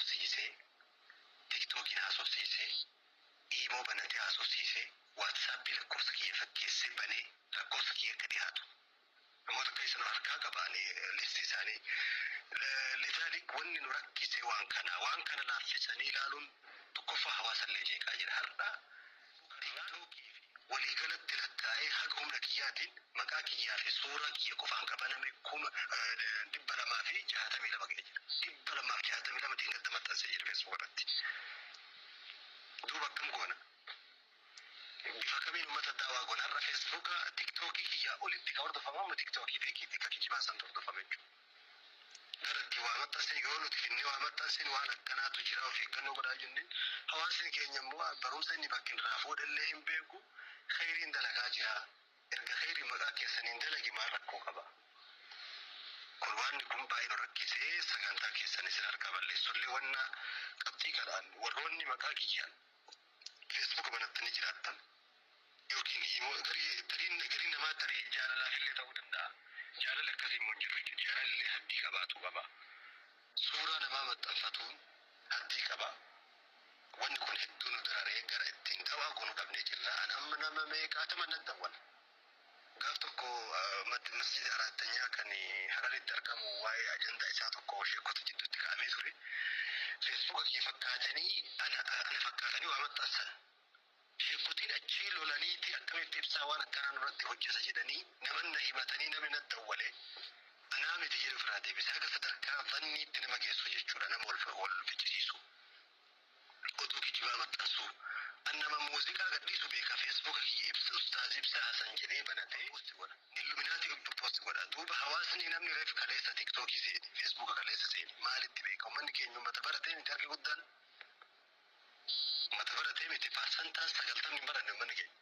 Haasofsiisee, TikTokiin haasofsiisee, imo banatee haasofsiisee, WhatsAppii lakkoofsa kiyya fakkeessee banee lakkoofsa kiyya akka dhiyaatu. Namoota akka isin harkaa qabaani listii isaanii. Lidhaalik wanni nu rakkise waan kana. Waan kana laaffisanii ilaaluun tokkoffaa hawaasa illee jeeqaa jira. Har'a TikTokii fi waliigalatti lakkaa'ee haga humna kiyyaatiin maqaa kiyyaa fi suuraa kiyya qofaan ka baname 262,000 ga'ee jira. 262 diingadda maxxansee jira Facebook irratti. Duuba akkam goona? Bifa kamiin ummata da'waa goona? Har'a Facebooka, TikTokii kiyyaa olitti ka hordofamu amma TikTokii feekiiti ka kijibaa santu hordofama jechuudha. Gara itti waa maxxansine yoo nuti finnee waa maxxansine waan akkanaatu jira of eeggannoo godhaa jenneen hawaasni keenya immoo barumsa inni bakki irraa fuudhellee hin beeku kheyriin dalagaa jira. Erga kheyrii maqaa keessaniin dalage maal rakkoo qaba? Kun waanni kun baay'ee nu rakkisee sagantaa keessan isin harkaa balleessullee wanna qabxii kanaan warroonni maqaa kiyyaan Facebook banattanii jiraattan yookiin imo garii tariin garii namaa tarii jaalalaafillee ta'uu danda'a. Jaalalli akkasii immoo hin jiru jechuudha. Jaalalli haddii qabaatuu qaba. Suuraa namaa maxxanfatuun haddii qaba. Wanni kun hedduu nu dararee gara ittiin dawaa goonu dhabnee jirra. An amma nama meeqaatama nan dawwala. Gaaf tokko masjida Araattanyaa kan Hararitti argamu waa'ee ajandaa isaa tokko sheekota jidduutti ka'amee ture. Feesbuuka kiyya fakkaatanii ana ana fakkaatanii waa maxxansan. Sheekotiin achii lolaniiti akkamitti ibsaa waan akkanaa nurratti hojjeta jedhanii naman na himatanii namni na dawwale anaa miti jedhe ofirraa deebise. Haga sadarkaa zanniitti nama geessu jechuudha nama wal wal ficcisiisu. Oduu kijibaa maxxansuu. An nama muuziqaa gadhiisu beeka Facebook kiyya ibsa ustaaz ibsaa hasan jedhee banatee post godha. Illuminati post godha. Duuba hawaasni namni reef kaleessa TikTokii seene Facebook kaleessa seene maalitti beeka? Ummanni keenya ummata baratee miti harki guddaan. Ummata baratee miti paarsantaan 90 hin baranne ummanni keenya.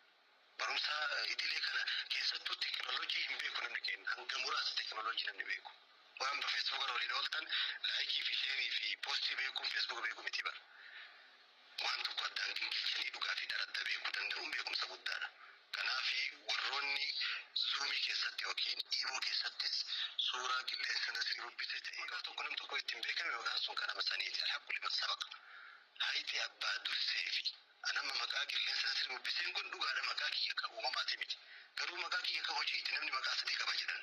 Barumsa idilee kana keessattuu teknoolojii hin beeku namni keenya. Hanga muraasa teknoolojii namni beeku. Waan Facebook irra waliin ooltan laayikii fi sheerii fi poostii beekuun Facebook beekuu miti bara. Waan tokko addaan gingilchanii dhugaa fi dhara beekuu danda'uun beekumsa guddaadha. Kanaaf warroonni Zoomii keessatti yookiin Imo keessattis suuraa qilleensa nasrii bubbise ta'e maqaa tokko nam tokko ittiin beekame maqaan sun kan nama saniiti. Alhaqqu liman sabaqa. Hayxi abbaa durseefi. An amma maqaa qilleensa nasrii bubbiseen kun dhugaadha maqaa kiyya kan uumamaati miti. Garuu maqaa kiyya kan hojiiti namni maqaa sadii qaba jedhan.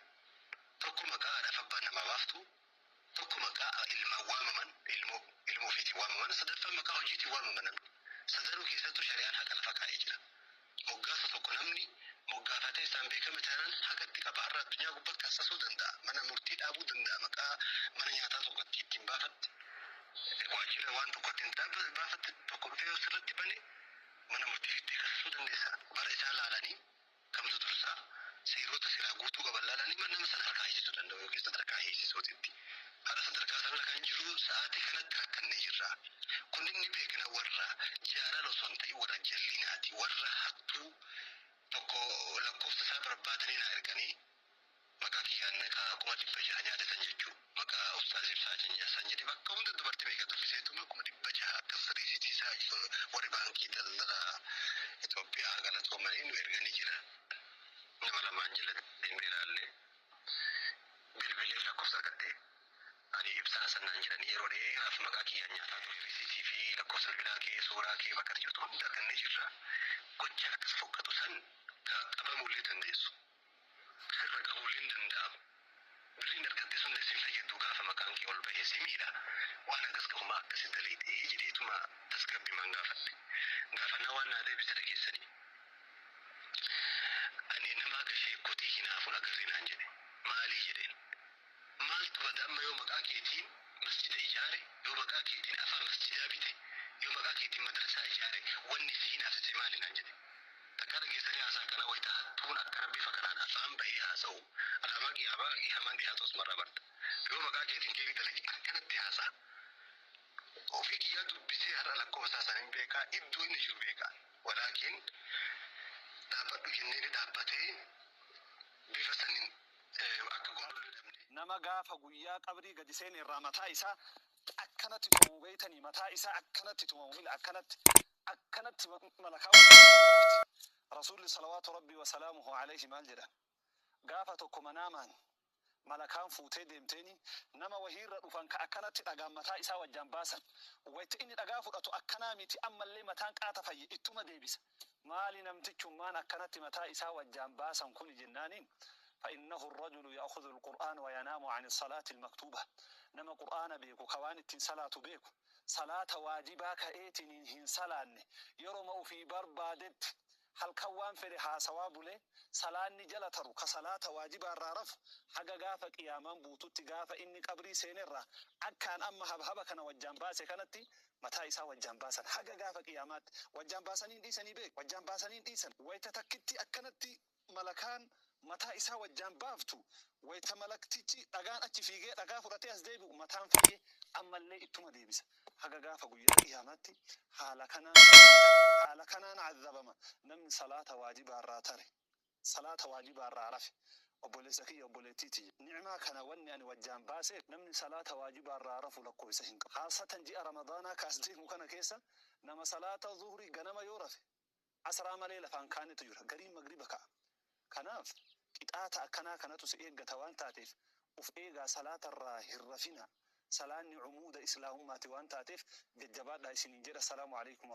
Tokko maqaa haadhaaf abbaan namaa baaftu, tokko maqaa ilmaan waamaman, ilmoo ilmoo ofiitiin waamaman, sadaffaan maqaa hojiitiin waamama namni. Sadanuu keessattuu shari'aan haqa lafa kaa'ee jira. Moggaasa tokko namni moggaafatee isaan beekame taanaan haqa itti qaba. Har'a addunyaa gubbatti kassasuu danda'a. Mana murtii dhaabuu danda'a. Maqaa mana nyaataa tokko ittiin baafatte, waajjira waan tokko ittiin baafatte tokko dhufee yoo sirratti bane mana murtii fiddee kassasuu dandeessa. Bara isaa laalanii kamtu dursaa seerota silaa guutuu qaban laalanii nama sana harkaa hiisisuu danda'u yookiin sadarkaa hiisisuutitti. Har'a sadarkaa sanarra kan jiru sa'aatii kanatti rakkannee jirra. Kun inni beekna warra jaalala osoo hin ta'in warra jallinaati. Warra hattuu tokko lakkoofsa isaa barbaadanii naa erganii maqaa kiyyaan ka 600,000 nyaate san jechuu maqaa ustaaz Ibsaa san jedhee bakka hunda dubartii meeqa dubbiseetuma 600,000 akkas riisitii isaa warri baankii daldala Itoophiyaa galatoomanii nu erganii jiran. Nama lamaan jala deemnee ilaalle bilbileef lakkoofsa argadhe. Ani Ibsaa Hasan naan jedhanii yeroo dheeraaf maqaa kiyyaan nyaataa ture riisitii fi lakkoofsa bilbilaa kee suuraa kee bakka ati jirtu hunda argannee jirra. Gocha akkas fokkatu san ka qabamullee dandeessu. Sirra gahuullee hin danda'amu. Birriin argatte sunillee sin fayyaddu gaafa maqaan kee ol bahe si miidha. Waan hagas gahu maa akkasi dalayde jedheetuma tasgabbimaan gaafadhe. Gaafannaa waan naa deebise dhageessanii. Ani nama akka sheekkotii hinaafu hin agarre naan jedhe. Maalii jedheen. Maaltu bada amma yoo maqaa keetiin masjida ijaare, yoo maqaa keetiin afaa masjidaa bite, yoo maqaa keetiin madrasaa ijaare wanni si hinaafsise maali naan jedhe. Takkaa dhageessanii haasaa akkanaa wayta hattuun akkana bifa kanaan afaan bahee haasa'u alaamaa qiyaamaa qiyaamaan dhihaatu asumarraa barta. Yoo maqaa keetiin keeyrii dalage akkanatti haasa'a. Ofii kiyyaa dubbisee har'a lakkoofsa isaa sanin beekaa iddoo inni jiru beekaa. Walaakin dhaabbadhu jenneeni dhaabbatee bifa sanin akka goonullee dhabne. Nama gaafa guyyaa qabrii gadi seene irraa mataa isaa akkanatti tumamu beeytanii mataa isaa akkanatti tumamu mila akkanatti akkanatti malakaa waliin gaafti rasuulli salawaatu rabbii wasalaamuhu alayhi maal jedhan gaafa tokko manaamaan Malakaan fuutee deemteeni nama wahiirra dhufan ka akkanatti dhagaan mataa isaa wajjaan baasan. Wayta inni dhagaa fudhatu akkanaa miti, ammallee mataan qaata fayye, ittuma deebisa. Maali namtichummaan akkanatti mataa isaa wajjaan baasan kuni jennaaniin, فإنه الرجل يأخذ القرآن وينام عن الصلاة المكتوبة. Nama qur'aana beeku, ka waan ittiin salaatu beeku, salaata waajibaa ka'eetiin hin salaanne, yeroma ufii barbaadetti halkan waan fedhe haasawaa bulee salaanni jala taru, ka salaata waajibaa irraa rafu, haga gaafa qiyaamaan buututti, gaafa inni qabrii seenerraa akkaan amma habhaba kana wajjaan baase kanatti mataa isaa wajjaan baasan. Haga gaafa qiyaamaatti wajjaan baasanii dhiisanii beeku, wajjaan baasanii dhiisan. Wayta takkitti akkanatti malakaan mataa isaa wajjaan baaftu, wayta malaktichi dhagaan achi fiigee dhagaa fudhatee as deebi'u, mataan fayyee ammallee ittuma deebisa. Haga gaafa guyyaa qiyaamaatti haala kanaan azabama namni salaata waajibaa irraa tare, salaata waajibaa irraa rafe. Obboleessa kiyya, obboleettii tiyya, nicmaa kana wanni ani wajjaan baase, namni salaata waajibaa irraa rafu lakkoofsa hin qabu. Haasatan ji'a Ramadaanaa kaas deemu kana keessa nama salaata zuhrii ganama yoo rafe asraa malee lafaan kaanitu jira, gariin magriba ka'a. Kanaaf qixaata akkanaa kanatu si eeggata waan taateef uf eegaa, salaata irraa hin rafina. Salaanni cumuuda islaamummaati waan taateef jajjabaadhaa isiniin jedha. Salaamu alaikum.